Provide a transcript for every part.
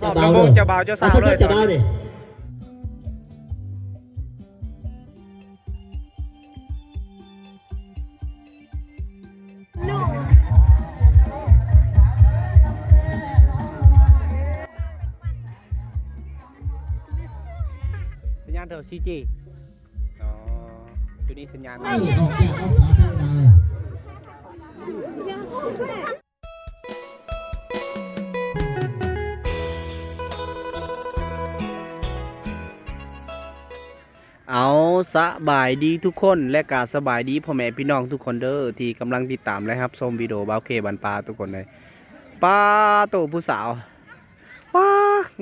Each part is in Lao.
ຮອບລຳວົງເຈົ້າບ່າວເຈົ້າສາວເລີຍຕອນນີ້. ສັນຍານເທົ່າ ສີ່ຈີ ອໍ ຈຸດນີ້ສັນຍານ ເອົາ ສະບາຍດີທຸກຄົນ ແລະກະສະບາຍດີພໍ່ແມ່ພີ່ນ້ອງທຸກຄົນເດີ ທີ່ກຳລັງຕິດຕາມ ແລະຮັບຊົມວິດີໂອບ່າວເຄບ້ານປ່າທຸກຄົນເອີຍ. ປ້າໂຕ ຜູ້ສາວ ປ້າ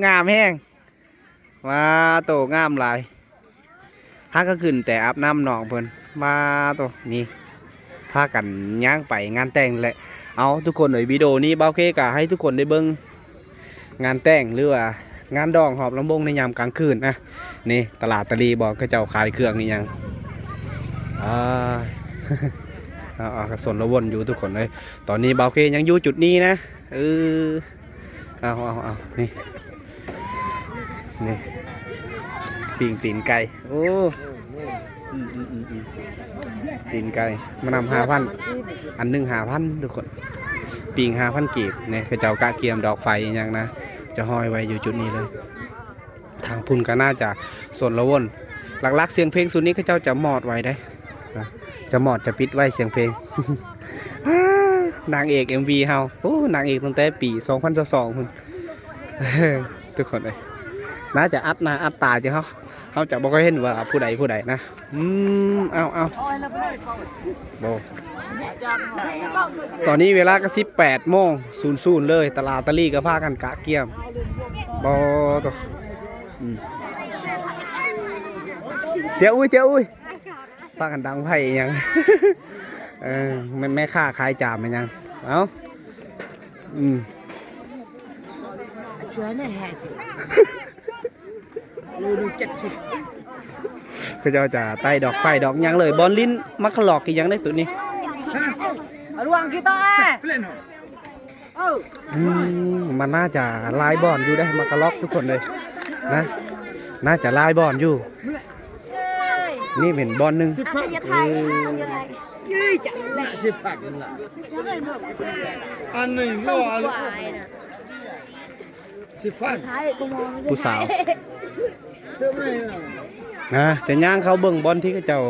ງາມແຮງ ວ້າໂຕ ງາມຫຼາຍ. ຫາກໍຂຶ້ນແຕ່ອາບນ້ຳນ້ອງເພິ່ນ ວ້າໂຕ ນີ້ ພາກັນຍ່າງໄປງານແຕ່ງແຫຼະ. ເອົາ ທຸກຄົນເອີຍ ວິດີໂອນີ້ບ່າວເຄກະໃຫ້ທຸກຄົນໄດ້ເບິ່ງ ງານແຕ່ງ ຫຼືວ່າງານດອງຮອບລຳວົງໃນຍາມກາງຄືນນະ. ນີ້ຕະຫຼາດຕະລີບໍ ເຂົາເຈົ້າຂາຍເຄື່ອງອີ່ຫຍັງ ອ່າ ເອົາ ເອົາ ສົນລະວົນຢູ່ທຸກຄົນເອີຍ. ຕອນນີ້ບ່າວເຄຍັງຢູ່ຈຸດນີ້ນະ ເອີ ເອົາ ເອົາ ເອົາ ນີ້ ນີ້ ປີ້ງຕີນໄກ່ ໂອ້ ອືມໆໆໆ ຕີນໄກ່ ມານຳຫ້າພັນ ອັນໜຶ່ງຫ້າພັນທຸກຄົນ ປີ້ງຫ້າພັນກີບ. ນີ້ເຂົາເຈົ້າກະກຽມດອກໄຟອີ່ຫຍັງນະ ຈະຫ້ອຍໄວ້ຢູ່ຈຸດນີ້ເລີຍ. ທາງພຸ້ນກໍໜ້າຈະສົນລະວົນ ຫຼັກໆສຽງເພງຊຸດນີ້ເຂົາເຈົ້າຈະມອດໄວ້ເດ້ ຈະມອດຈະປິດໄວ້ສຽງເພງ. ນາງເອກເອັມວີເຮົາ ໂອ້ ນາງເອກຕັ້ງແຕ່ປີສອງພັນຊາວສອງພຸ້ນ ທຸກຄົນເອີຍ ໜ້າຈະອັດໜ້າອັດຕາຢູ່ ເຮົາ ເຮົາຈະບໍ່ຄ່ອຍເຫັນວ່າຜູ້ໃດຜູ້ໃດນະ. ອືມ ເອົາ ເອົາ ໂອ້ ຕອນນີ້ເວລາກໍສິບແປດໂມງສູນໆເລີຍ ຕະຫຼາດຕະລີກໍພາກັນກະກຽມ ບໍ່ ໂຕ ອືມ ເຈຍອຸ້ຍ ເຈຍອຸ້ຍ ພາກັນດັງໄຟອີ່ຫຍັງ ເອີ ແມ່ ແມ່ຄ້າຂາຍຈາມອີ່ຫຍັງ ເອົ້າ ອືມ ໂລໜຶ່ງເຈັດສິບ ເຂົາເຈົ້າຈະໄຕ້ດອກໄຟດອກຫຍັງເລີຍ ບ່ອນຫຼິ້ນໝາກກະຫຼອກອີ່ຫຍັງເດ້ໂຕນີ້ ລະວັງກີຕາ ເອີ ອືມ ມັນໜ້າຈະຫຼາຍບ່ອນຢູ່ເດ້ ໝາກກະຫຼອກທຸກຄົນເລີຍນະ ໜ້າຈະຫຼາຍບ່ອນຢູ່ ນີ້ເປັນບ່ອນໜຶ່ງ ສິບພັນ ເອີ ສິບພັນລະ ອັນນີ້ບໍ່ ສິບພັນ ຜູ້ສາວ ນະ ຈະຍ່າງເຂົ້າເບິ່ງບ່ອນທີ່ເຂົາເຈົ້າ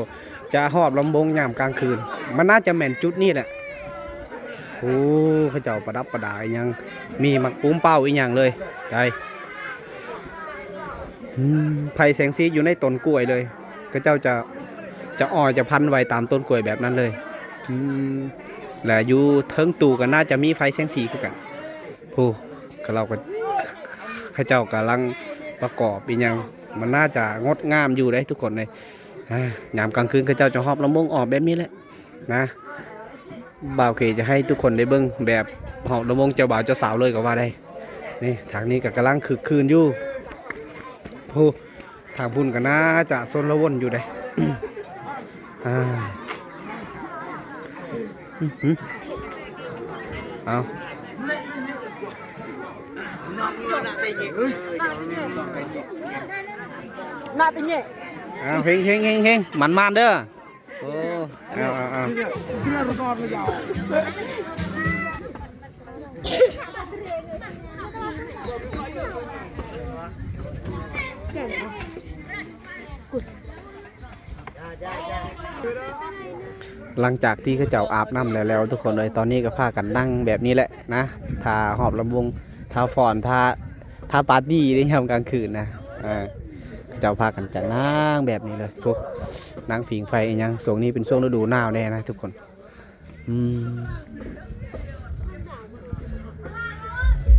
ຈະຮອບລຳວົງຍາມກາງຄືນ ມັນໜ້າຈະແມ່ນຈຸດນີ້ແຫຼະ. ໂອ້ ເຂົາເຈົ້າປະດັບປະດາອີ່ຫຍັງ ມີໝາກປູມເປົ້າອີ່ຫຍັງເລີຍ ໄດ້ ອືມ ໄຟແສງສີຢູ່ໃນຕົ້ນກ້ວຍເລີຍ ເຂົາເຈົ້າຈະ ຈະອ້ອຍຈະພັນໄວ້ຕາມຕົ້ນກ້ວຍແບບນັ້ນເລີຍ. ອືມ ແລະຢູ່ເທິງຕູ້ກໍໜ້າຈະມີໄຟແສງສີຄືກັນ. ຜູ້ ເຂົາເຈົ້າກໍ ເຂົາເຈົ້າກຳລັງປະກອບອີ່ຫຍັງ ມັນໜ້າຈະງົດງາມຢູ່ເດ້ທຸກຄົນເອີຍ. ອາ ຍາມກາງຄືນເຂົາເຈົ້າຈະຮອບລຳວົງອອກແບບນີ້ແຫຼະນະ ບ່າວເຄຈະໃຫ້ທຸກຄົນໄດ້ເບິ່ງແບບຮອບລຳວົງເຈົ້າບ່າວເຈົ້າສາວເລີຍກໍວ່າໄດ້. ນີ້ ທາງນີ້ກໍກຳລັງຄຶກຄື້ນຢູ່ ຜູ້ ທາງພຸ້ນກໍໜ້າຈະຊົນລະວົນຢູ່ເດ້. ອ່າ ອື ເອົາ ນະຕິເຍ ເອົາ ເຮັງໆ ມັນມານເດີ. ໂອ້ ເອົາ ເອົາ ເອົາ ຫຼັງຈາກທີ່ເຂົາເຈົ້າອາບນ້ຳແລ້ວໆ ທຸກຄົນເອີຍ ຕອນນີ້ກໍພາກັນນັ່ງແບບນີ້ແຫຼະນະ ຖ້າຮອບລຳວົງ ຖ້າຟ້ອນ ຖ້າ ຖ້າປາຕີ້ໃນຍາມກາງຄືນນະ ເອີ ເຂົາເຈົ້າພາກັນຈະນັ່ງແບບນີ້ເລີຍ. ໂອ້ ນັ່ງຜິງໄຟອີ່ຫຍັງ ຊ່ວງນີ້ເປັນຊ່ວງລະດູໜາວແດ່ນະທຸກຄົນ. ອືມ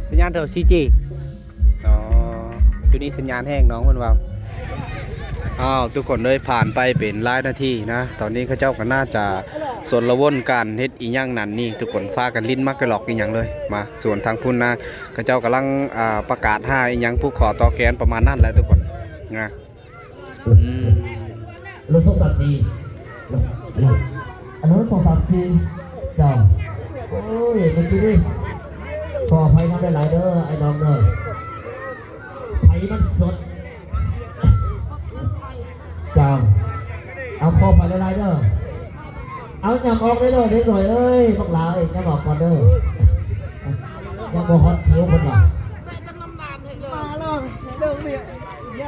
ສັນຍານເທົ່າ ສີ່ຈີ ອໍ ຈຸດນີ້ສັນຍານແຮງ ນ້ອງເພິ່ນເວົ້າ. ອ້າວ ທຸກຄົນເອີຍ ຜ່ານໄປເປັນຫຼາຍນາທີນະ ຕອນນີ້ເຂົາເຈົ້າກໍໜ້າຈະຊົນລະວົນກັນເຮັດອີ່ຫຍັງນັ້ນນີ້ ທຸກຄົນ ພາກັນຫຼິ້ນໝາກກະຫຼອກອີ່ຫຍັງເລີຍ. ມາ ສ່ວນທາງພຸ້ນນະ ເຂົາເຈົ້າກຳລັງ ອ່າ ປະກາດຫາອີ່ຫຍັງ ຜູກຂໍຕໍ່ແກນ ປະມານນັ້ນແຫຼະທຸກຄົນນະ. ອືມ ລົດສອງສາມສີ່ ອັນນັ້ນສອງສາມສີ່ ເຈົ້າ ໂອ້ຍ ເມື່ອກີ້ນີ້ ຂໍອະໄພນຳຫຼາຍໆເດີ ອ້າຍນ້ອງເດີ. ໃຫ້ມັນສົດ. ເຈົ້າ ເອົາ ຂໍອະໄພຫຼາຍໆເດີ. ເອົາ ຫຍ້ຳອອກເດີເດັກນ້ອຍເອີຍ, ບັກຫຼ້າເອີຍ, ຫຍ້ຳອອກກ່ອນເດີ. ຍັງບໍ່ຮອດຄິວເພິ່ນວ່າ.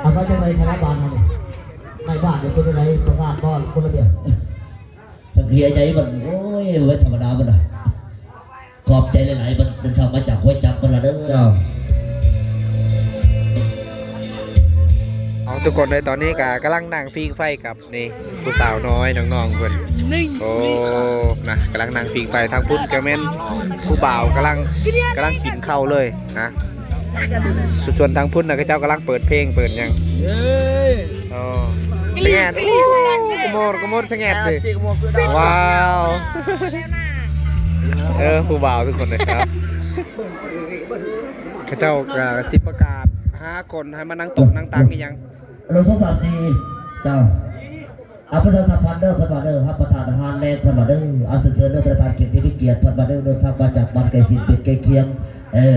ເອົາ ມາຈັ່ງໃດຄະນະບ້ານເຮົານີ້? ນາຍບ້ານນີ້ເປັນຈັ່ງໃດ? ປະກາດບໍ່ ກົດລະບຽບ? ທັງເຄຍໃຈມັນ ໂອ້ຍ ບໍ່ທຳມະດາມັນນະ. ຂອບໃຈຫຼາຍໆ ມັນ ມັນເຂົ້າມາຈາກຫົວຈັກມັນລະເດີ. ເຈົ້າ ເອົາ ທຸກຄົນເອີຍ ຕອນນີ້ກະກຳລັງນັ່ງຟິງໄຟກັບ ນີ້ ຜູ້ສາວນ້ອຍນ້ອງໆເພິ່ນ. ໂອ້ ນະ ກຳລັງນັ່ງຟິງໄຟ. ທາງພຸ້ນກະແມ່ນຜູ້ບ່າວກຳລັງ ກຳລັງກິນເຂົ້າເລີຍນະ. ສ່ວນທາງພຸ້ນນະ ເຂົາເຈົ້າກຳລັງເປີດເພງເປີດຫຍັງ. ໂອ້ ສະແງດ ໂອ້ ກະໂມດ ກະໂມດສະແງດເດ. ວ້າວ ເອີ ຜູ້ບ່າວທຸກຄົນເລີຍຄັບ. ເຂົາເຈົ້າກະຊິປະກາດຫາຄົນໃຫ້ມານັ່ງໂຕະນັ່ງຕັ່ງອີ່ຫຍັງ. ໂລ ສອງ ສາມ ສີ່ ເຈົ້າ. ອາ ປະຊາສຳພັນເດີ ເພິ່ນວ່າເດີ ຮັບປະທານອາຫານແລງ ເພິ່ນວ່າເດີ. ອາ ເຊີນເຊີນເດີ ປະທານເຂດທີ່ມີກຽດ ເພິ່ນວ່າເດີ ເດີທາງມາຈາກບ້ານໃກ້ຊິດເປັນໃກ້ຄຽງ ເອີ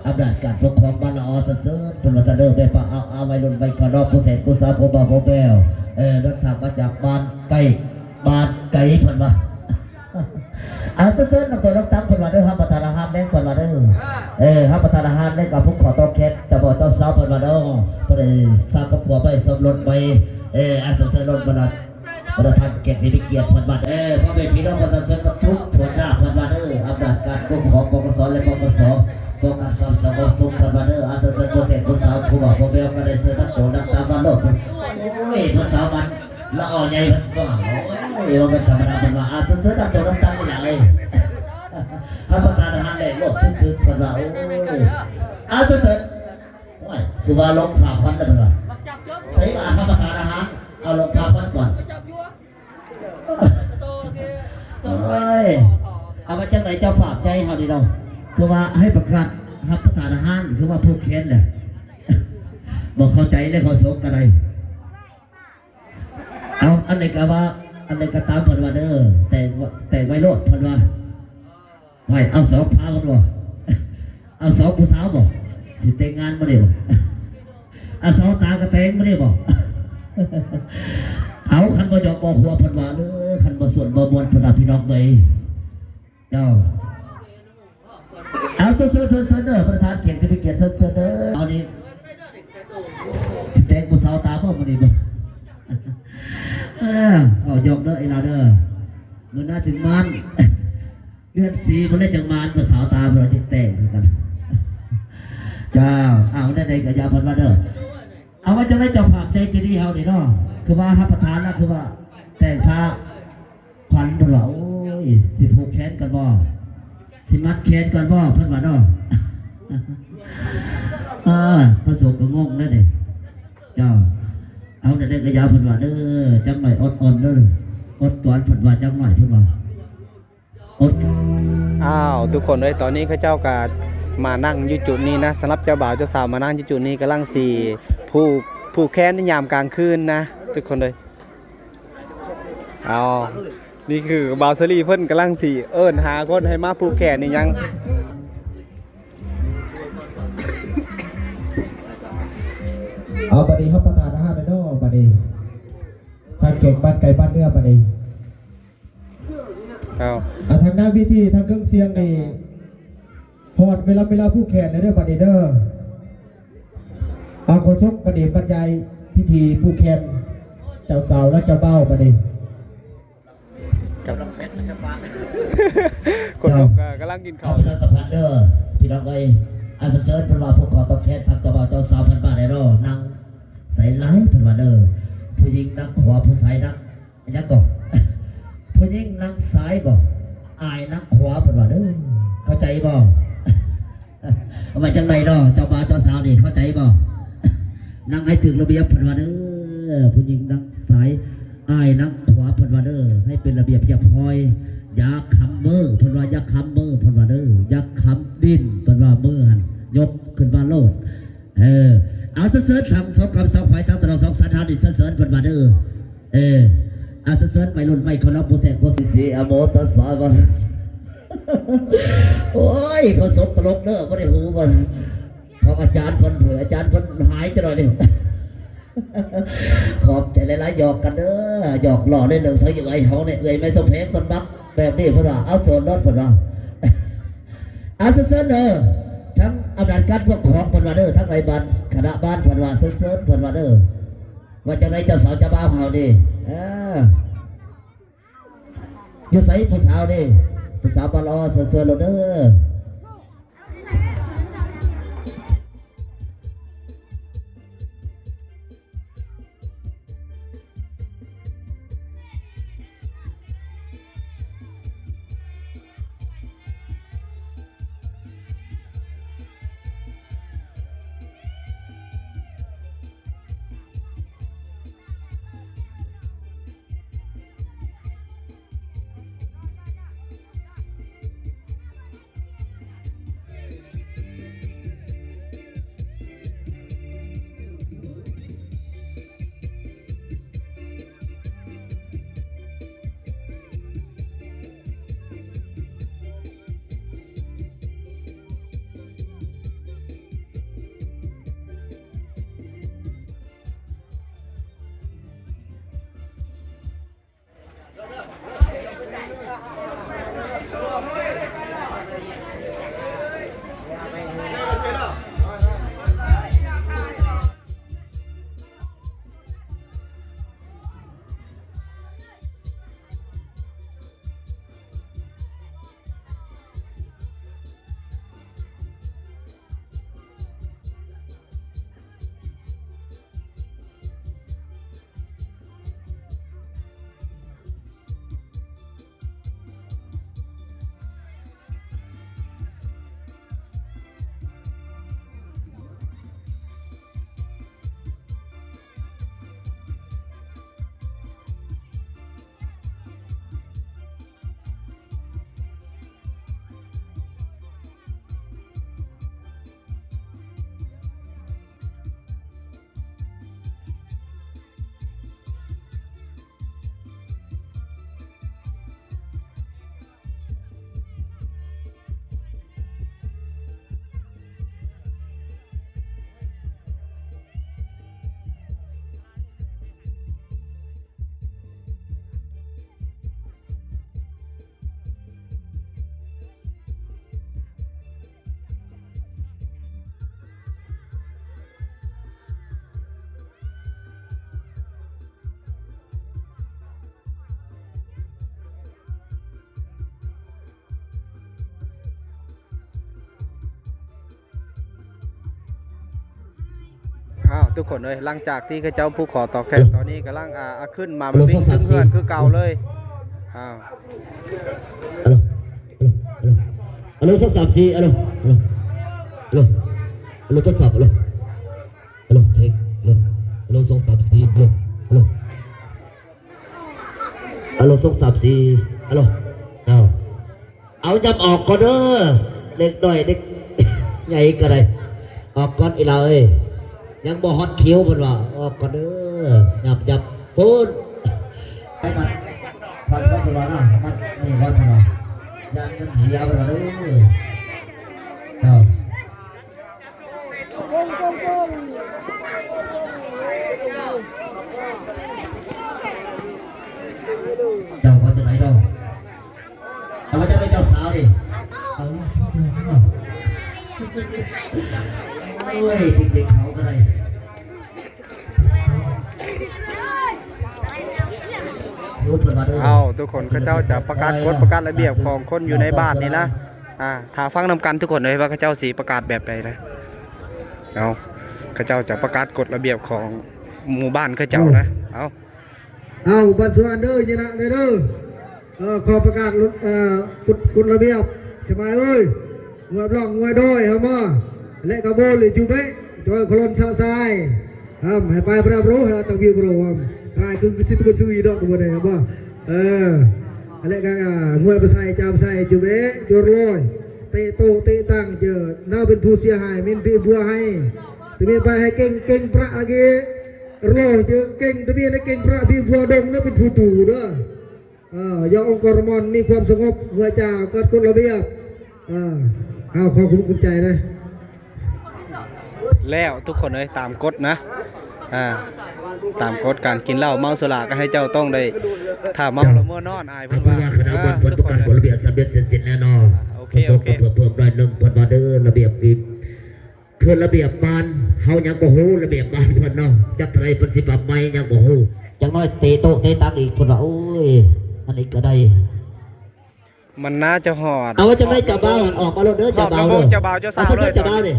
ອຳນາດການປົກຄອງບ້ານລະອໍ ເຊີນເຊີນ ເພິ່ນວ່າຊັ້ນເດີ. ແມ່ປ້າອາວອາ ໄວລຸ້ນໄວຂະນອງ ຜູ້ແສນຜູ້ສາວ ຜູ້ບ່າວຜູ້ແປ້ວ ເອີ ເດີນທາງມາຈາກບ້ານໃກ້ ບ້ານໄກ ເພິ່ນວ່າ. ອາ ເຊີນໆ ນ້ອງໂຕນ້ອງຕັງ ເພິ່ນວ່າເດີ ຮັບປະທານອາຫານແລງ ເພິ່ນວ່າເດີ. ເອີ ຮັບປະທານອາຫານແລງກັບພູເຂົາຕອງແຄນ ເຈົ້າບ່າວເຈົ້າສາວ ເພິ່ນວ່າເດີ. ເພິ່ນໄດ້ສ້າງຄອບຄົວໃໝ່ ສົມລົດໃໝ່. ເອີ ອາ ເຊີນໆ ເພິ່ນວ່າ ປະທານແຂກທີ່ມີກຽດ ເພິ່ນວ່າເດີ. ພໍ່ແມ່ພີ່ນ້ອງປະຊາຊົນທຸກທົ່ວໜ້າ ເພິ່ນວ່າເດີ. ອຳນາດການປົກຄອງ ປກສ ແລະ ປກສ ປ້ອງກັນຄວາມສະຫງົບສຸກ ເພິ່ນວ່າເດີ. ອາ ເຊີນໆ ຜູ້ແສນຜູ້ສາວ ຜູ້ບ່າວຜູ້ແປ້ວ ກະໄດ້ເຊີນທັງໂຕທັງຕາມາໂລດ. ໂອ້ຍ ຜູ້ສາວມັນ ລະອອໃຫຍ່ເພິ່ນວ່າ ໂອ້ຍ ບໍ່ແມ່ນທຳມະດາ ເພິ່ນວ່າ. ອາ ເຊີນໆ ນຳໂຕນຳຕາງອີ່ຫຍັງເອີຍ ຮັບປະທານອາຫານແລງໂລດ ຕຶກໆ ເພິ່ນວ່າ. ໂອ້ຍ ອາ ເຊີນໆ. ໂອ້ຍ ຄືວ່າລົງພາຄວັນແລ້ວ ເພິ່ນວ່າ. ໃສ່ບາດຮັບປະທານອາຫານ ເອົາລົງພາຄວັນກ່ອນ. ໂອ້ຍ ເອົາມາຈັ່ງໃດເຈົ້າພາບໃຫຍ່ເຮົານີ້ເນາະ ຄືວ່າໃຫ້ປະກາດຮັບປະທານອາຫານ ຄືວ່າຜູກແຂນແຫຼະ. ບໍ່ເຂົ້າໃຈເລີຍ ເຂົາສົກກະໄດ້. ເອົາ ອັນໃດກະວ່າ ອັນໃດກະຕາມ ເພິ່ນວ່າເດີ ແຕ່ງ ແຕ່ງໄວ້ໂລດ ເພິ່ນວ່າ. ໄວ້ ເອົາສອງພາເພິ່ນບໍ່ ເອົາສອງຜູ້ສາວບໍ່ ຊິແຕ່ງງານມື້ນີ້ບໍ່ ເອົາສອງຕາກະແຕ່ງມື້ນີ້ບໍ່. ເອົາ ຄັນບໍ່ຢອກບໍ່ຫົວ ເພິ່ນວ່າເດີ ຄັນບໍ່ຊວນບໍ່ມ່ວນ ເພິ່ນວ່າ ພີ່ນ້ອງເອີຍ. ເຈົ້າ ເອົາ ເຊີນໆ ເຊີນໆ ເດີ ປະທານຂຽນກະມີກຽດ ເຊີນໆ ເດີ. ເອົານີ້ ຊິແຕ່ງຜູ້ສາວຕາບໍ່ມື້ນີ້ບໍ່. ເອີ ເວົ້າຢອກເດີອີ່ຫຼ້າເດີ ມື້ໜ້າຈຶ່ງໝານ ເດືອນສີ່ພຸ້ນແຫຼະຈັ່ງໝານ ຜູ້ສາວຕາບໍ່ໄດ້ແຕ່ງຄືກັນ. ເຈົ້າ ເອົາ ແນວໃດກະຢ່າ ເພິ່ນວ່າເດີ. ເອົາ ວ່າຈັ່ງໃດເຈົ້າພາບໃຈດີເຮົານີ້ເນາະ ຄືວ່າຮັບປະທານລະ ຄືວ່າແຕ່ງພາ ຂວັນ ເພິ່ນວ່າ ໂອ້ຍ ຊິຜູກແຂນກັນບໍ່ ຊິມັດແຂນກັນບໍ່ ເພິ່ນວ່າເນາະ. ເອີ ພະສົງກະງົງເດ້ນີ້ ເຈົ້າ. ເອົາ ແນວໃດກະຢ່າ ເພິ່ນວ່າເດີ ຈັກໜ້ອຍອົດອົນເດີ ອົດກ່ອນ ເພິ່ນວ່າ ຈັກໜ້ອຍ ເພິ່ນວ່າ ອົດ. ອ້າວ ທຸກຄົນເອີຍ ຕອນນີ້ເຂົາເຈົ້າກະມານັ່ງຢູ່ຈຸດນີ້ນະ ສຳລັບເຈົ້າບ່າວເຈົ້າສາວມານັ່ງຢູ່ຈຸດນີ້ ກຳລັງຊິຜູກ ຜູກແຂນໃນຍາມກາງຄືນນະ ທຸກຄົນເອີຍ. ເອົາ ນີ້ຄືບ່າວສາລີເພິ່ນກຳລັງຊິເອີ້ນຫາຄົນໃຫ້ມາຜູກແຂນອີ່ຫຍັງ. ເອົາ ບາດນີ້ຮັບປະທານອາຫານແລ້ວເນາະ ບາດນີ້ ທາງແຂກບ້ານໄກບ້ານເໜືອ ບາດນີ້. ເອົາ ອາ ທາງໜ້າເວທີ ທາງເຄື່ອງສຽງນີ້ ຮອດເວລາ ເວລາຜູກແຂນແລ້ວເດີ ບາດນີ້ເດີ. ອາ ໂຄສົກ ບາດນີ້ບັນຍາຍພິທີຜູກແຂນເຈົ້າສາວ ແລະ ເຈົ້າບ່າວ ບາດນີ້. ໂຄສົກກະກຳລັງກິນເຂົ້າ. ປະຊາສຳພັນເດີ ພີ່ນ້ອງເອີຍ ອາ ເຊີນເພິ່ນວ່າ ຜູກເຂົາຕອກແຂນ ທັງເຈົ້າບ່າວເຈົ້າສາວ ເພິ່ນວ່າແນ່ເນາະ ນັ່ງໃສຫຼາຍ ເພິ່ນວ່າເດີ. ຜູ້ຍິງນັກຂວາ ຜູ້ຊາຍນັກ ອີ່ຫຍັງກໍ ຜູ້ຍິງນັ່ງຊ້າຍບໍ່ ອ້າຍນັ່ງຂວາ ເພິ່ນວ່າເດີ. ເຂົ້າໃຈບໍ່? ເອົາວ່າຈັ່ງໃດເນາະ ເຈົ້າບ່າວເຈົ້າສາວນີ້ ເຂົ້າໃຈບໍ່? ນັ່ງໃຫ້ຖືກລະບຽບ ເພິ່ນວ່າເດີ. ຜູ້ຍິງນັ່ງຊ້າຍ ອ້າຍນັ່ງຂວາ ເພິ່ນວ່າເດີ. ໃຫ້ເປັນລະບຽບຮຽບຮ້ອຍ ຢ່າຄຳເມີ ເພິ່ນວ່າ ຢ່າຄຳເມີ ເພິ່ນວ່າເດີ. ຢ່າຄຳດິນ ເພິ່ນວ່າ ເມີຫັ້ນ ຍົກຂຶ້ນມາໂລດ. ເອີ ເອົາ ເຊີນໆ ທັງສອງກຳສອງຝ່າຍ ທັງຕະຫຼອດສອງສັນຫານີ້ ເຊີນໆ ເພິ່ນວ່າເດີ. ເອີ ເອົາ ເຊີນໆ ໄວລຸ້ນໄວເຄົາລົບ ຜູ້ແຊກຜູ້ເສຍ ອະໂມຕັດສະ ວ່າ ໂອ້ຍ ເຂົາສົບຕະຫຼົກເດີ ບໍ່ໄດ້ຮູ້ບໍ່. ຂອງອາຈານເພິ່ນ ເອີ ອາຈານເພິ່ນຫາຍຈັກໜ້ອຍໜຶ່ງ. ຂອບໃຈຫຼາຍໆ ຫຍອກກັນເດີ ຫຍອກລໍ້ເລີຍເນາະ ທາງເອື້ອຍເຮົານີ້ ເອື້ອຍແມ່ສົມແພງເພິ່ນມັກແບບນີ້ ເພິ່ນວ່າ ເອົາໂສດໂລດ ເພິ່ນວ່າ. ອາ ເຊີນໆ ເດີ ທັງອຳນາດການປົກຄອງ ເພິ່ນວ່າເດີ ທັງນາຍບ້ານ ຄະນະບ້ານ ເພິ່ນວ່າ ເຊີນໆ ເພິ່ນວ່າເດີ. ວ່າຈັ່ງໃດ ເຈົ້າສາວເຈົ້າບ່າວເຮົານີ້ ເອີ ຢູ່ໃສຜູ້ສາວນີ້? ຜູ້ສາວມາລໍ ເຊີນໆ ໂລດເດີ. ອ້າວ ທຸກຄົນເອີຍ ຫຼັງຈາກທີ່ເຂົາເຈົ້າຜູກຄໍຕໍ່ແຂນ ຕອນນີ້ກຳລັງ ອ່າ ເອົາຂຶ້ນມາ ເອົາລົງ ເປັນເຮືອນຄືເກົ່າເລີຍ. ອ້າວ ອາໂລ ອາໂລ ອາໂລ ສອງ ສາມ ສີ່ ອາໂລ ອາໂລ ອາໂລ ອາໂລ ທົດສອບ ອາໂລ ອາໂລ ເທກ ອາໂລ ອາໂລ ສອງ ສາມ ສີ່ ອາໂລ ອາໂລ ອາໂລ ສອງ ສາມ ສີ່ ອາໂລ ເອົາ ເອົາ ຍັບອອກກ່ອນເດີ ເດັກນ້ອຍເດັກໃຫຍ່ກໍໄດ້ ອອກກ່ອນອີ່ຫຼ້າເອີຍ ຍັງບໍ່ຮອດຄິວເພິ່ນວ່າ ອອກກ່ອນເດີ ຍັບ ຍັບ ພຸ້ນ ໄປບັດ ພັນກໍເພິ່ນວ່ານະ ມັດນີ້ກ່ອນເພິ່ນວ່າ ຢ້ານເງິນເສຍເພິ່ນວ່າເດີ ເຈົ້າ. ເຈົ້າວ່າຈັ່ງໃດເຈົ້າ? ເຈົ້າວ່າຈັ່ງໃດເຈົ້າສາວນີ້? ໂອ້ຍ ເດັກໆເຂົາກໍໄດ້. ເອົາ ທຸກຄົນ ເຂົາເຈົ້າຈະປະກາດກົດປະກາດລະບຽບຂອງຄົນຢູ່ໃນບ້ານນີ້ນະ. ອ່າ ຖ້າຟັງນຳກັນທຸກຄົນເອີຍ ວ່າເຂົາເຈົ້າຊິປະກາດແບບໃດນະ. ເອົາ ເຂົາເຈົ້າຈະປະກາດກົດລະບຽບຂອງໝູ່ບ້ານເຂົາເຈົ້ານະ. ເອົາ ເອົາ ບັດສະຫວັນເດີ ຍະນະເດີ ເອີ ຂໍປະກາດ ເອີ ກົດ ກົດລະບຽບ ສະບາຍເອີຍ ງວດລ່ອງງວດດອຍເຮົາມາ ແລະກະໂບລິຈູເບະ ຈອຍໂຄລອນຊະຊາຍ ຫ້າມໃຫ້ປາຍປະດັບໂຣ ໃຫ້ຕັງວິວໂຣ ຫ້າມລາຍຄື ຄືຊິຕົວຊື່ອີດອກ ບໍ່ໄດ້ ບໍ່ ເອີ ແລະກະ ອ່າ ງວດປະໄຊ ຈາມໄຊ ຈູເບະ ໂຈນລອຍ ເຕະໂຕະ ເຕະຕັງ ເຈີ ນາວເປັນຜູ້ເສຍຫາຍ ມິນພີບົວໃຫ້ ຕະເມນໄປໃຫ້ເກັ່ງ ເກັ່ງປະອາເກ ໂລ ເຈີ ເກັ່ງ ຕະເມນໃຫ້ເກັ່ງປະ ພີບົວດົງ ນາວເປັນຜູ້ຕູເດີ. ເອີ ຢ່າອົງກອນລະມອນ ມີຄວາມສະຫງົບ ເມື່ອຈາເກີດກົດລະບຽບ ເອີ ເອົາ ຂໍຂອບຄຸນຂອບໃຈເດີ. ແລ້ວທຸກຄົນເອີຍ ຕາມກົດນະ ອ່າ ຕາມກົດການກິນເຫຼົ້າເມົາສຸລາ ກໍໃຫ້ເຈົ້າຕ້ອງໄດ້ ຖ້າເມົາແລ້ວເມືອນອນ ອາຍເພິ່ນວ່າ ເພິ່ນວ່າຄະນະບ່ອນເພິ່ນປະກາດກົດລະບຽບສຳເລັດເສັດສິ້ນແລ້ວເນາະ ໂອເຄ ໂອເຄ ເພີ່ມ ເພີ່ມໜ້ອຍໜຶ່ງ ເພິ່ນວ່າເດີ ລະບຽບນີ້ ຄືລະບຽບບ້ານເຮົາຍັງບໍ່ຮູ້ ລະບຽບບ້ານເພິ່ນເນາະ ຈັກເທົ່າໃດເພິ່ນຊິປັບໃໝຍັງບໍ່ຮູ້ ຈັກໜ້ອຍເຕະໂຕະເຕະຕັ່ງອີກ ເພິ່ນວ່າ ໂອ້ຍ ອັນນີ້ກໍໄດ້ ມັນໜ້າຈະຮອດ ເອົາວ່າຈັ່ງໃດເຈົ້າບ່າວຫັ້ນອອກມາໂລດເດີ ເຈົ້າບ່າວເດີ ເຈົ້າບ່າວເຈົ້າສາວເລີຍ ເຈົ້າບ່າວເດ້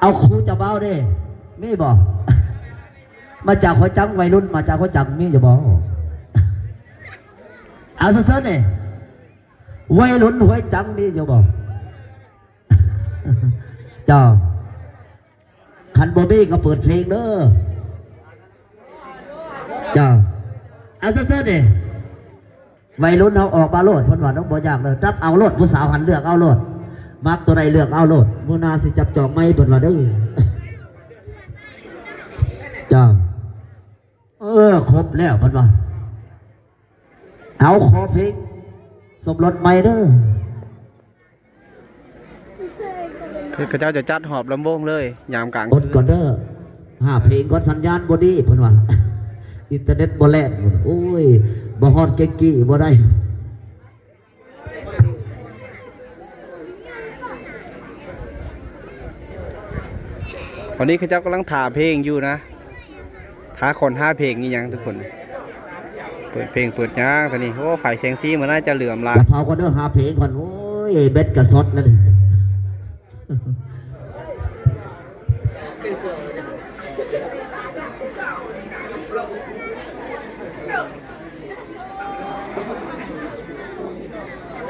ເອົາຄູ່ເຈົ້າບ່າວເດ້ ມີບໍ່? ມາຈາກຫົວຈັງ ໄວລຸ້ນມາຈາກຫົວຈັງ ມີຢູ່ບໍ່? ເອົາເຊີນໆນີ້ ໄວລຸ້ນຫົວຈັງ ມີຢູ່ບໍ່? ເຈົ້າ ຄັນບໍ່ມີກໍເປີດເພງເດີ ເຈົ້າ ເອົາເຊີນໆນີ້ ໄວລຸ້ນເຮົາອອກມາໂລດ ເພິ່ນວ່າ ບໍ່ຍາກເດີ ຈັບເອົາໂລດ ຜູ້ສາວຫັ້ນເລືອກເອົາໂລດ ມັກຕົວໃດເລືອກເອົາໂລດ ມື້ໜ້າຊິຈັບຈອງໃໝ່ ເພິ່ນວ່າເດີ ເຈົ້າ ເອີ ຄົບແລ້ວ ເພິ່ນວ່າ ເອົາ ຂໍເພງສົມລົດໃໝ່ເດີ. ເຂົາເຈົ້າຈະຈັດຮອບລຳວົງເລີຍ ຍາມກາງຄືນ ອົດກ່ອນເດີ ຫາເພງກ່ອນ ສັນຍານບໍ່ດີ ເພິ່ນວ່າ ອິນເຕີເນັດບໍ່ແລ່ນ ໂອ້ຍ ບໍ່ຮອດເກັກກີ້ບໍ່ໄດ້. ຕອນນີ້ເຂົາເຈົ້າກຳລັງຖ້າເພງຢູ່ນະ ຖ້າຄົນຫາເພງອີ່ຫຍັງທຸກຄົນ ເປີດເພງເປີດຫຍັງຕອນນີ້ ໂອ້ ໄຟແສງສີມັນໜ້າຈະເຫຼື້ອມຫຼາຍ ຢ່າເຜົາກ່ອນເດີ ຫາເພງກ່ອນ ໂອ້ຍ ແບັດກະຊັອດແລ້ວນີ້.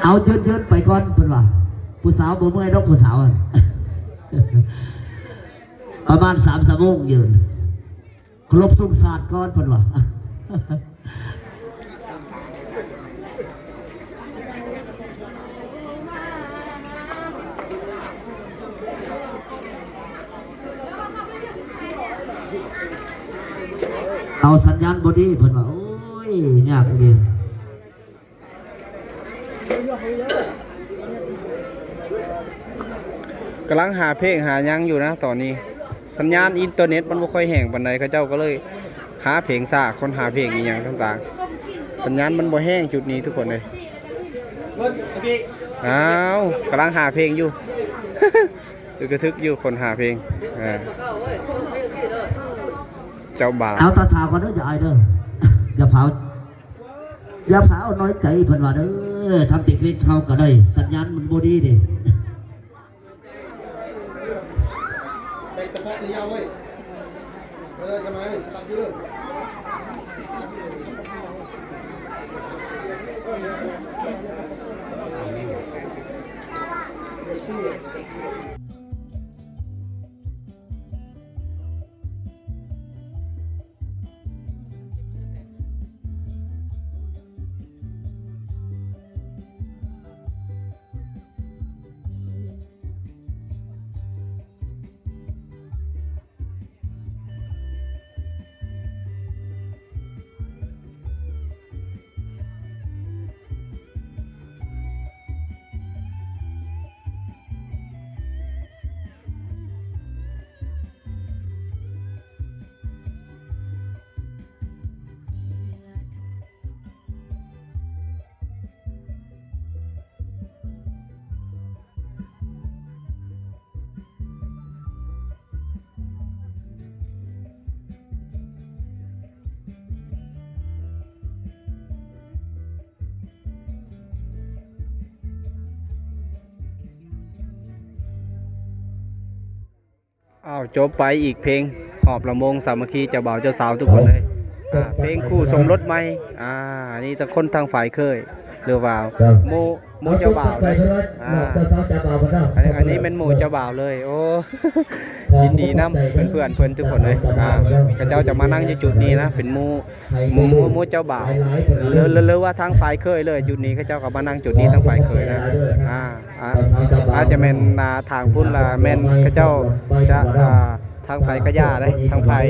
ເອົາ ຢືນໆໄປກ່ອນ ເພິ່ນວ່າ ຜູ້ສາວບໍ່ເມື່ອຍດອກ ຜູ້ສາວ ປະມານສາມຊົ່ວໂມງຢືນ ເຄົາລົບທຸງຊາດກ່ອນ ເພິ່ນວ່າ. ເອົາ ສັນຍານບໍ່ດີ ເພິ່ນວ່າ ໂອ້ຍ ຍາກອີ່ຫຼີ. ກຳລັງຫາເພງຫາຫຍັງຢູ່ນະຕອນນີ້ ສັນຍານອິນເຕີເນັດມັນບໍ່ຄ່ອຍແຮງປານໃດ ເຂົາເຈົ້າກໍເລີຍຫາເພງຊາ ຄົ້ນຫາເພງອີ່ຫຍັງຕ່າງໆ ສັນຍານມັນບໍ່ແຮງຈຸດນີ້ທຸກຄົນເອີຍ. ອ້າວ ກຳລັງຫາເພງຢູ່ ອຶກກະທຶກຢູ່ ຄົ້ນຫາເພງ ເຈົ້າບ່າວ ເອົາຕາຖາກ່ອນເດີ ຢ່າອາຍເດີ ຢ່າຟ້າວ ຢ່າຟ້າວນ້ອຍໃຈ ເພິ່ນວ່າເດີ ທຳເຕັກເລັກເຮົາກໍໄດ້ ສັນຍານມັນບໍ່ດີເດ້. ອ້າວ ຈົບໄປອີກເພງ ຮອບລຳວົງສາມັກຄີເຈົ້າບ່າວເຈົ້າສາວທຸກຄົນເລີຍ ອ່າ ເພງຄູ່ສົມລົດໃໝ່ ອ່າ ອັນນີ້ທັງຄົນທາງຝ່າຍເຂີຍ ຫຼືວ່າໝູ່ ໝູ່ເຈົ້າບ່າວເລີຍ ອ່າ ອັນນີ້ແມ່ນໝູ່ເຈົ້າບ່າວເລີຍ ໂອ້ ຍິນດີນຳເພື່ອນໆເພິ່ນທຸກຄົນເລີຍ ອ່າ ເຂົາເຈົ້າຈະມານັ່ງຢູ່ຈຸດນີ້ນະ ເປັນໝູ່ ໝູ່ ໝູ່ເຈົ້າບ່າວ ຫຼື ຫຼືວ່າທາງຝ່າຍເຂີຍເລີຍ ຈຸດນີ້ເຂົາເຈົ້າກໍມານັ່ງຈຸດນີ້ທາງຝ່າຍເຂີຍນະ ອ່າ ອາດຈະແມ່ນ ອ່າ ທາງພຸ້ນລະແມ່ນເຂົາເຈົ້າຈະ ອ່າ ທາງໃຜກະຢ່າເດ້ ທາງຝ່າຍ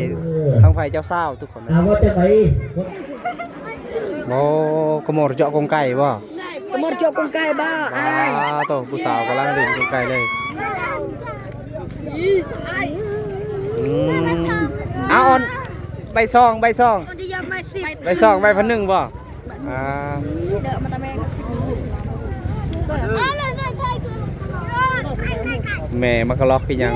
ທາງຝ່າຍເຈົ້າສາວທຸກຄົນ ອ່າ ວ່າຈັ່ງໃດ ໂອ້ ກະໝໍເຈາະກົງໄກ່ບໍ່? ກະໝໍເຈາະກົງໄກ່ບໍ່? ອ່າ ໂຕ ຜູ້ສາວກຳລັງຫຼິ້ນກົງໄກ່ເລີຍ. ອືມ ເອົາ ອ່ອນ ໃບຊອງ ໃບຊອງ ໃບຊອງ ໃບພັນໜຶ່ງບໍ່? ອ່າ ແມ່ມາກະລັອກຄືຫຍັງ?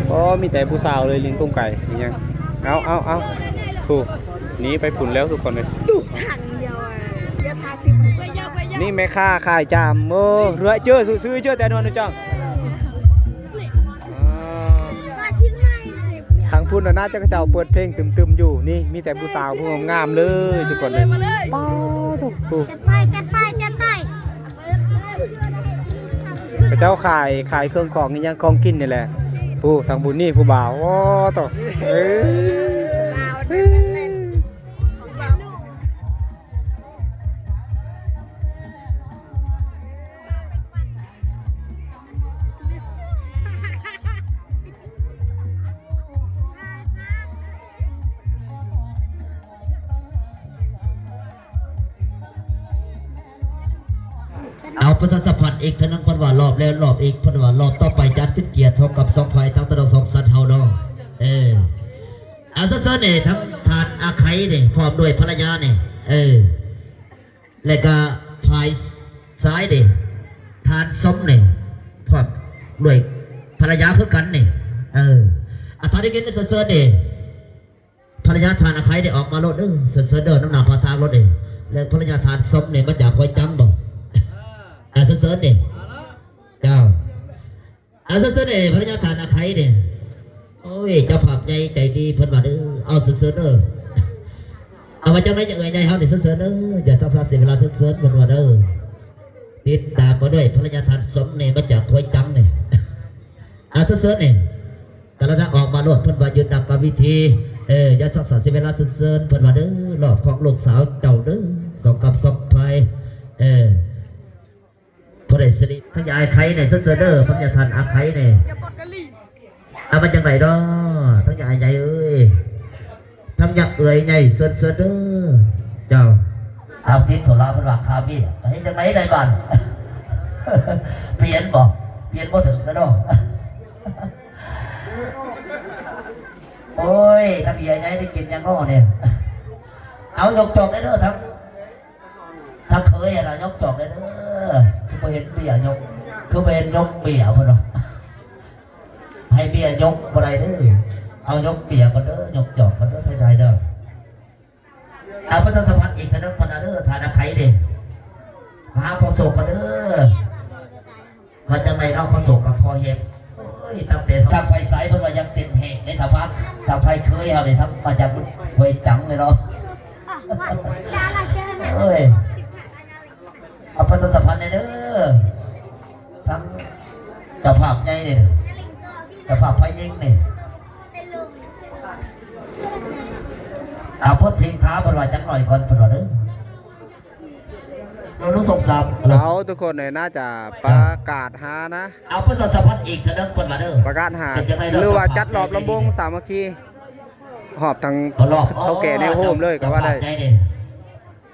ໂອ້ ມີແຕ່ຜູ້ສາວເລີຍ ຫຼິ້ນກົງໄກອີຫຍັງ? ເອົາ ເອົາ ເອົາ ຜູ້ ໜີໄປພຸ້ນແລ້ວທຸກຄົນເອີຍ. ຕຸກຖັງດຽວ ອາ ຢ່າພາຄລິບໄປ ນີ້ແມ່ຄ້າຂາຍຈາມ. ໂອ້ ເຫຼືອເຈີ ຊື່ເຈີແຕ່ນວນນະຈັງ. ອ່າ ທາງພຸ້ນນະ ໜ້າຈະເຂົາເຈົ້າເປີດເພງຕຶມໆຢູ່. ນີ້ມີແຕ່ຜູ້ສາວຜູ້ງາມໆເລີຍທຸກຄົນເອີຍ. ປາໂທ້ ຈັດໄປ ຈັດໄປ ຈັດໄປ. ເຂົາເຈົ້າຂາຍ ຂາຍເຄື່ອງຂອງອີ່ຫຍັງ ຂອງກິນນີ້ແຫຼະ. ຜູ້ ທາງບຸນນີ້ຜູ້ບ່າວ ໂອ້ໂຕ ເອີ. ເອົາປະຊາສຳພັນອີກເທື່ອໜຶ່ງ ເພິ່ນວ່າລອບແລ້ວລອບອີກ ເພິ່ນວ່າລອບຕໍ່ໄປຈັດເປັນກຽດເທົ່າກັບສອງຝ່າຍ ທັງຕະຫຼອດສອງສັດເຮົາເນາະ. ເອີ ເອົາ ເຊີນເຊີນເດ້ ທັງທ່ານອາໄຂເດ້ ພ້ອມດ້ວຍພັນລະຍາເດ້ ເອີ ແລະກະຝ່າຍຊ້າຍເດ້ ທ່ານສົມເດ້ ພ້ອມດ້ວຍພັນລະຍາຄືກັນເດ້ ເອີ ອາ ຖ້າໄດ້ຍິນເຊີນເຊີນເດ້. ພັນລະຍາທ່ານອາໄຂເດ້ ອອກມາໂລດເດີ ເຊີນເຊີນເດີ ນຳໜ້າປາກທາງໂລດເດ້. ແລະພັນລະຍາທ່ານສົມເດ້ ມາຈາກຫ້ວຍຈັງບໍ? ເອີ ເຊີນເຊີນເດ້ ເຈົ້າ. ເອົາ ເຊີນເຊີນເດ້ ພັນລະຍາທ່ານອາໄຂເດ້. ໂອ້ຍ ເຈົ້າພາບໃຫຍ່ໃຈດີເພິ່ນວ່າເດີ. ເອົາ ເຊີນເຊີນເດີ. ເອົາ ວ່າຈັ່ງໃດ ເອື້ອຍໃຫຍ່ເຮົານີ້ ເຊີນເຊີນເດີ ຢ່າຊັກຊ້າເສຍເວລາ ເຊີນເຊີນເພິ່ນວ່າເດີ. ຕິດຕາມມາດ້ວຍພັນລະຍາທ່ານສົມເດ ມາຈາກຫ້ວຍຈັງນີ້. ອາ ເຊີນເຊີນນີ້ ກະລະດາອອກມາໂລດ ເພິ່ນວ່າຢືນໜ້າການເວທີ. ເອີ ຢ່າຊັກຊ້າເສຍເວລາ ເຊີນເຊີນເພິ່ນວ່າເດີ. ລອບຂອງລູກສາວເຈົ້າເດີ ສອງກັບສອງໄພ. ເອີ ຜູ້ໃດສະລິ ທັງຍາຍໄຄນີ້ ເຊີນເຊີນເດີ ພັນລະຍາທ່ານອາໄຄນີ້. ເອົາ ມັນຈັ່ງໃດເນາະ ທັງຍາຍໃຫຍ່ເອີຍ ທັງຍາເອື້ອຍໃຫຍ່ ເຊີນເຊີນເດີ ເຈົ້າ. ເອົາ ຕິດໂທລະ ເພິ່ນວ່າຄາວຽ ເຮັດຈັ່ງໃດໄດ້ບາດ ປ່ຽນບໍ່ ປ່ຽນບໍ່ຖືກແລ້ວເນາະ. ໂອ້ຍ ທັງເອື້ອຍໃຫຍ່ໄດ້ກິນຫຍັງເນາະນີ້. ເອົາ ຍົກຈອກໄດ້ເດີ ທັງ ຖ້າເຄີຍຫັ້ນນະ ຍົກຈອກໄດ້ເດີ ຄືບໍ່ເຫັນເບຍຍົກ ຄືບໍ່ເຫັນຍົກເບຍເພິ່ນວ່າ ໃຫ້ເບຍຍົກບໍ່ໄດ້ເດີ. ເອົາ ຍົກເບຍກ່ອນເດີ ຍົກຈອກກ່ອນເດີ ໃຫ້ໄດ້ເດີ. ເອົາ ປະຊາສຳພັນອີກເທື່ອໜຶ່ງ ເພິ່ນວ່າເດີ ທ່ານອາໄຄເດ້ ມາຫາພໍ່ໂສກກ່ອນເດີ. ວ່າຈັ່ງໃດເນາະ ພໍ່ໂສກກັບພໍ່ເຮັບ. ໂອ້ຍ ຕັ້ງແຕ່ທາງໄຟສາຍເພິ່ນວ່າຢາກເຕັ້ນແຮງເດ້ ຖ້າພາ ຖ້າໄຟເຄີຍເຮົານີ້ ທັງມາຈາກຫ້ວຍຈັງເລີຍເນາະ. ໂອ້ຍ ເອົາປະຊາສຳພັນແດ່ເດີ ທັງເຈົ້າພາບໃຫຍ່ນີ້ ເຈົ້າພາບໄຟຍິງນີ້. ເອົາ ເພິ່ນເພງທ້າເພິ່ນວ່າຈັກໜ້ອຍກ່ອນ ເພິ່ນວ່າເດີ. ໂລລູກສອງສາມ ເອົາ ທຸກຄົນເອີຍ ໜ້າຈະປະກາດຫານະ. ເອົາ ປະຊາສຳພັນອີກເທື່ອໜຶ່ງ ເພິ່ນວ່າເດີ ປະກາດຫາ ຫຼືວ່າຈັດລອບລຳວົງສາມັກຄີ ຮອບທັງເຖົ້າແກ່ແນວໂຮມເລີຍກໍວ່າໄດ້.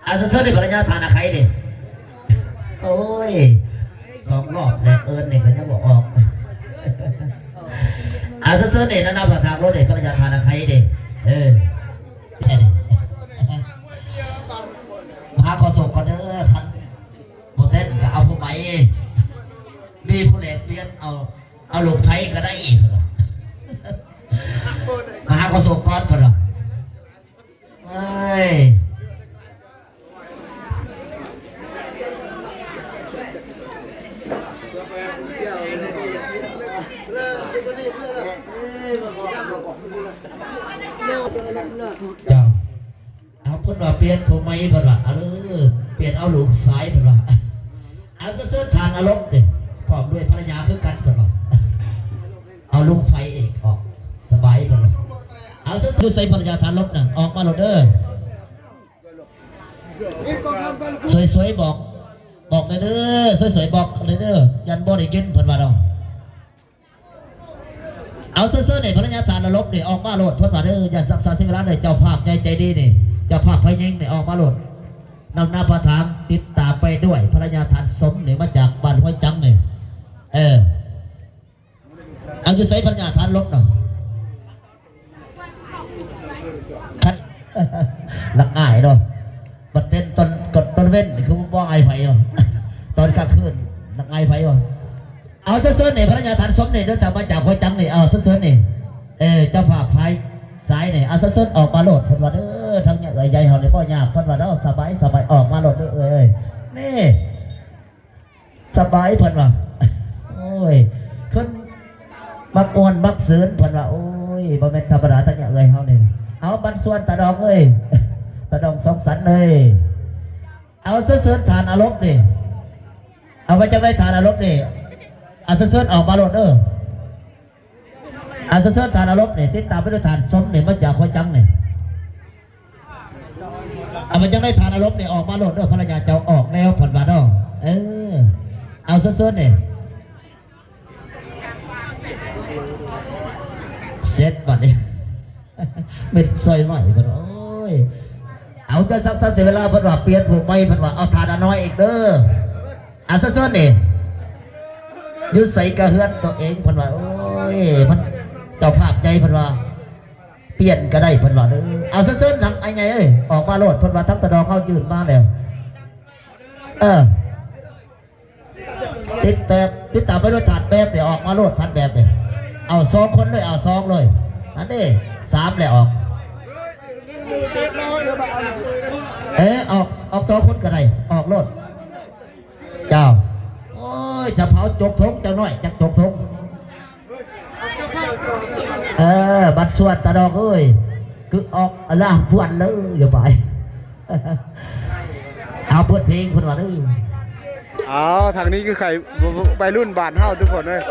ອາ ເຊີນເຊີນເດ້ ພັນລະຍາທ່ານອາໄຄເດ້. ໂອ້ຍ ສອງລອບແລ້ວ ເອີ້ນນີ້ກໍຍັງບໍ່ອອກ. ອາ ເຊີນເຊີນເດ້ ນະນະ ພາທາງໂລດເດ້ ພັນລະຍາທ່ານອາໄຄເດ້. ເອີ ມາຫາພໍ່ໂສກກ່ອນເດີ ຄັນບໍ່ເຕັ້ນກໍເອົາຜູ້ໃໝ່ ມີຜູ້ແລກປ່ຽນ ເອົາ ເອົາລູກໃຜກໍໄດ້ອີກ ເພິ່ນວ່າ ມາຫາພໍ່ໂສກກ່ອນ ເພິ່ນວ່າ. ເອີຍ ເຈົ້າ. ເອົາ ເພິ່ນວ່າປ່ຽນຜູ້ໃໝ່ ເພິ່ນວ່າ ເອີ ປ່ຽນເອົາລູກຊາຍ ເພິ່ນວ່າ. ເອົາ ເຊີນທ່ານອາລົບເດ້ ພ້ອມດ້ວຍພັນລະຍາຄືກັນ ເພິ່ນວ່າ. ເອົາລູກໃຜອີກອອກ ສະບາຍ ເພິ່ນວ່າ. ເອົາ ເຊີນ ຢູ່ໃສພັນລະຍາທ່ານລົບນັ້ນ ອອກມາໂລດເດີ. ສວຍໆ ບອກ ບອກແດ່ເດີ ສວຍໆ ບອກແດ່ເດີ ຢ້ານບໍ່ໄດ້ຍິນ ເພິ່ນວ່າເນາະ. ເອົາ ເຊີນໆ ເດ້ ພັນລະຍາທ່ານອາລົບເດ້ ອອກມາໂລດ ເພິ່ນວ່າເດີ ຢ່າຊັກຊ້າເສຍເວລາເດີ ເຈົ້າພາບໃຫຍ່ໃຈດີນີ້ ເຈົ້າພາບໄຟຍິງນີ້ ອອກມາໂລດ ນຳໜ້າປະທານ ຕິດຕາມໄປດ້ວຍພັນລະຍາທ່ານສົມນີ້ ມາຈາກບ້ານຫ້ວຍຈັງນີ້. ເອີ ເ ອັນຢູ່ໃສພັນຍາທານລົບນະ? ຄັນ ລັກອາຍເນາະ ບັດເຕັ້ນຕອນ ຕອນເວັນນີ້ຄືບໍ່ອາຍໃຜເນາະ ຕອນກາງຄືນລັກອາຍໃຜວະ? ເອົາ ເຊີນໆ ນີ້ ພັນຍາທານສົມນີ້ ເດີນທາງມາຈາກຫົວຈັງນີ້ ເອົາ ເຊີນໆ ນີ້ ເອີ ເຈົ້າພາບຝ່າຍຊາຍນີ້ ເອົາ ເຊີນໆ ອອກມາໂລດ ເພິ່ນວ່າເດີ ທາງເອື້ອຍໃຫຍ່ເຮົານີ້ບໍ່ຍາກ ເພິ່ນວ່າເນາະ ສະບາຍ ສະບາຍ ອອກມາໂລດເດີ ເອີຍ ນີ້ ສະບາຍ ເພິ່ນວ່າ ໂອ້ຍ ຂຶ້ນມັກມ່ວນມັກຊື່ນ ເພິ່ນວ່າ ໂອ້ຍ ບໍ່ແມ່ນທຳມະດາ ທາງເອື້ອຍເຮົານີ້ ເອົາ ບັນຊວນຕາດອງເອີຍ ຕາດອງສອງສັນເອີຍ ເອົາ ເຊີນໆ ທ່ານອາລົບນີ້ ເອົາ ວ່າຈັ່ງໃດທ່ານອາລົບນີ້ ເອົາ ເຊີນໆ ອອກມາໂລດເດີ ເອົາ ເຊີນໆ ທ່ານອາລົບນີ້ ຕິດຕາມໄປດ້ວຍທ່ານສົມນີ້ ມາຈາກຫົວຈັງນີ້ ເອົາ ວ່າຈັ່ງໃດທ່ານອາລົບນີ້ ອອກມາໂລດເດີ ພັນຍາເຈົ້າອອກແລ້ວ ເພິ່ນວ່າເນາະ ເອີ ເອົາ ເຊີນໆ ນີ້ ເສັດບັດນີ້ ເມັດຊອຍໃໝ່ເພິ່ນ ໂອ້ຍ ເອົາ ເຈົ້າຊັກຊ້າເສຍເວລາ ເພິ່ນວ່າປ່ຽນຜູ້ໃໝ່ ເພິ່ນວ່າ ເອົາທ່ານອານ້ອຍອີກເດີ ອາ ເຊີນໆ ນີ້ ຢູ່ໃສກະເຮືອນຕົວເອງ ເພິ່ນວ່າ ໂອ້ຍ ມັນເຈົ້າພາບໃຫຍ່ ເພິ່ນວ່າ ປ່ຽນກະໄດ້ ເພິ່ນວ່າເດີ ເອົາ ເຊີນໆ ທາງອ້າຍໃຫຍ່ເອີຍ ອອກມາໂລດ ເພິ່ນວ່າ ທາງຕາດອງເຮົາຍື່ນມາແລ້ວ ເອີ ຕິດແຕບ ຕິດຕາມໄປໂລດ ທ່ານແບບນີ້ ອອກມາໂລດ ທ່ານແບບນີ້ ເອົາສອງຄົນເລີຍ ເອົາສອງເລີຍ ອັນນີ້ສາມແລ້ວອອກ ເອີ ອອກ ອອກສອງຄົນກະໄດ້ ອອກໂລດ ເຈົ້າ ໂອ້ຍ ຈະເຜົາຈົກທົງຈັກໜ້ອຍ ຈັກຈົກທົງ ເອີ ບັດຊວນຕາດອກເອີຍ ຄືອອກອະລາພວນເລີຍ ຢ່າໄປ ເອົາ ເປີດເພງເພິ່ນວ່າເດີ ເອົາ ທາງນີ້ຄືໄຂ່ ໄວລຸ້ນບ້ານເຮົາທຸກຄົນເອີຍ.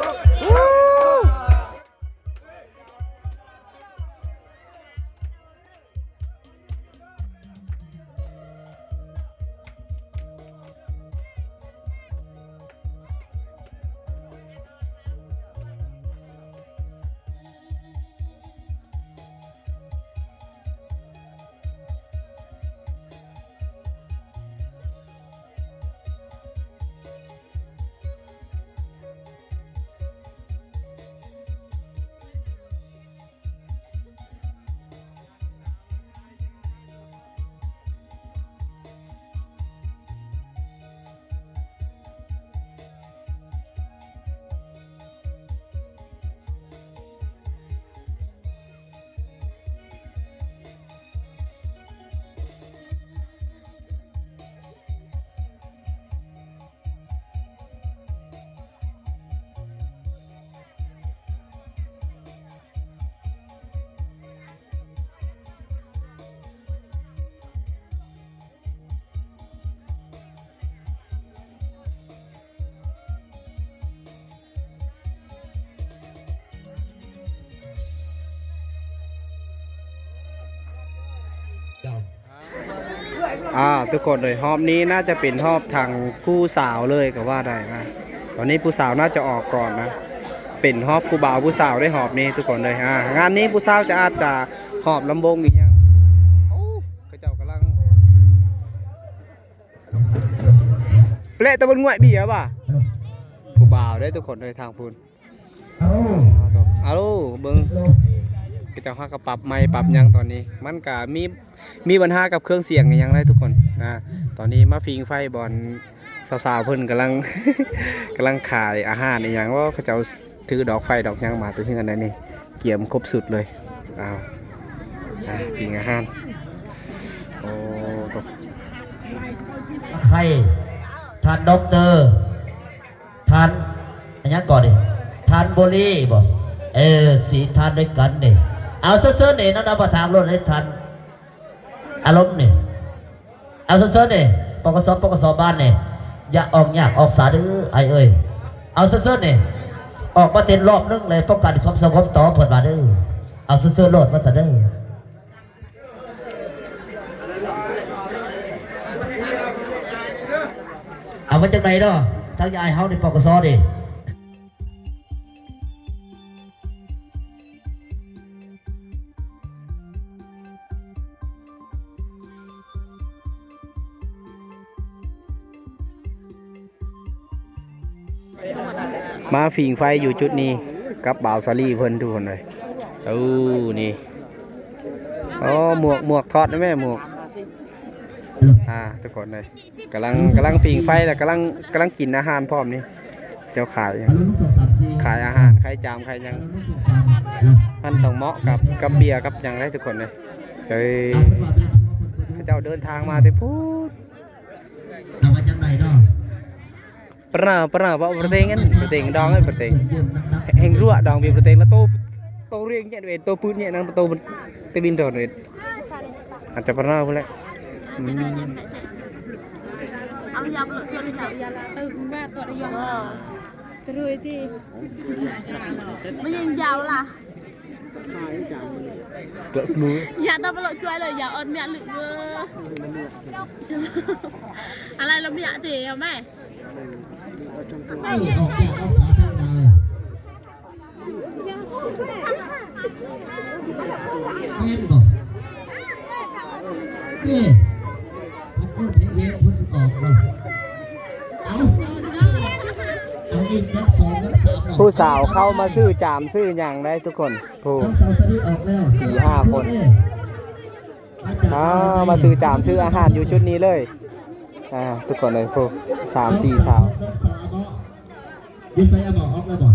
ອ່າ ທຸກຄົນເອີຍ ຮອບນີ້ໜ້າຈະເປັນຮອບທາງຜູ້ສາວເລີຍກໍວ່າໄດ້ນະ. ຕອນນີ້ຜູ້ສາວໜ້າຈະອອກກ່ອນນະ ເປັນຮອບຜູ້ບ່າວຜູ້ສາວເດ້ຮອບນີ້ທຸກຄົນເອີຍ. ອ່າ ງານນີ້ຜູ້ສາວຈະອາດຈະຮອບລຳວົງອີ່ຫຍັງ. ໂອ້ ເຂົາເຈົ້າກຳລັງ ແລະຕະບົນງວຍເບຍວ່າ ຜູ້ບ່າວເດ້ທຸກຄົນເອີຍ ທາງພຸ້ນ. ອາໂລ ເບິ່ງ ເຂົາເຈົ້າຫາກະປັບໄມປັບຫຍັງຕອນນີ້ ມັນກະມີ ມີບັນຫາກັບເຄື່ອງສຽງອີ່ຫຍັງໄດ໋ທຸກຄົນນະ. ຕອນນີ້ມາຟິງໄຟບ່ອນສາວໆເພິ່ນກຳລັງ ກຳລັງຂາຍອາຫານອີ່ຫຍັງ. ໂອ້ ເຂົາເຈົ້າຖືດອກໄຟດອກຫຍັງມາແຕ່ເຮືອນໃດນີ້ ກຽມຄົບຊຸດເລີຍ. ອ້າວ ອ່າ ກິນອາຫານ ໂອ້ ໂຕ ໄຂ່ ທ່ານດັອກເຕີ ທ່ານ ອັນຫຍັງເກາະນີ້ ທ່ານໂບລີບໍ? ເອີ ສີ່ທ່ານດ້ວຍກັນນີ້. ເອົາ ເຊີນໆ ນີ້ ນຳໜ້າປະທານໂລດເລີຍ ທ່ານອາລົມນີ້. ເອົາ ເຊີນໆ ນີ້ ປກສ ປກສ ບ້ານນີ້ ຢ່າອອກຍາກອອກສາເດີອ້າຍເອີຍ. ເອົາ ເຊີນໆ ນີ້ ອອກມາເຕັ້ນລອບໜຶ່ງເລີຍ ປ້ອງກັນຄວາມສະຫງົບຕໍ່ເພິ່ນວ່າເດີ. ເອົາ ເຊີນໆ ໂລດວ່າຊັ້ນເດີ. ເອົາ ວ່າຈັ່ງໃດເນາະ ທາງຍາຍເຮົານີ້ ປກສ ນີ້. ມາຜິງໄຟຢູ່ຈຸດນີ້ ກັບບ່າວສາລີເພິ່ນ ທຸກຄົນເອີຍ. ໂອ້ ນີ້ ໂອ້ ໝວກ ໝວກຖອດໄດ້ແມ່ ໝວກ. ອ່າ ທຸກຄົນເອີຍ ກຳລັງ ກຳລັງຜິງໄຟ ແລ້ວກຳລັງ ກຳລັງກິນອາຫານພ້ອມນີ້. ເຈົ້າຂາຍຫຍັງ? ຂາຍອາຫານ ຂາຍຈາມ ຂາຍຫຍັງ. ມັນຕ້ອງເໝາະກັບ ກັບເບຍກັບຫຍັງໄດ໋ ທຸກຄົນເອີຍ. ເອີຍ ເຂົາເຈົ້າເດີນທາງມາແຕ່ພຸ້ນ. ເອົາໄວ້ຈັ່ງໃດເນາະ? ປະນາ ປະນາ ເວົ້າປະເຕັງ ປະເຕັງດອງ ປະເຕັງ ແຫ່ງລົວດອງ ປະເຕັງ ລະໂຕ ໂຕຮຽງເຈັດເວນ ໂຕປືນເຈັດນັ້ນ ໂຕ ເຕວິນໂດນເວນ ອາດຈະປະນາພຸ້ນແຫຼະ. ອືມ Terus ti. Manying jauh lah. ເກືອບ ຢາກຕະປະໂລະຊ່ວຍເລີຍ ຢາກອອນເມຍລຶກເວີ ອາໄລລະເມຍເຕເອົາໄໝ? ແມ່ນບໍ່? ເອີ ຜູ້ສາວເຂົ້າມາຊື້ຈາມຊື້ຫຍັງໄດ໋ທຸກຄົນ. ຜູ້ ສີ່ຫ້າຄົນ ອ່າ ມາຊື້ຈາມຊື້ອາຫານຢູ່ຈຸດນີ້ເລີຍ ອ່າ ທຸກຄົນເອີຍ. ຜູ້ ສາມສີ່ສາວ ຢູ່ໃສອະ ບອກອອກແລ້ວບໍ່?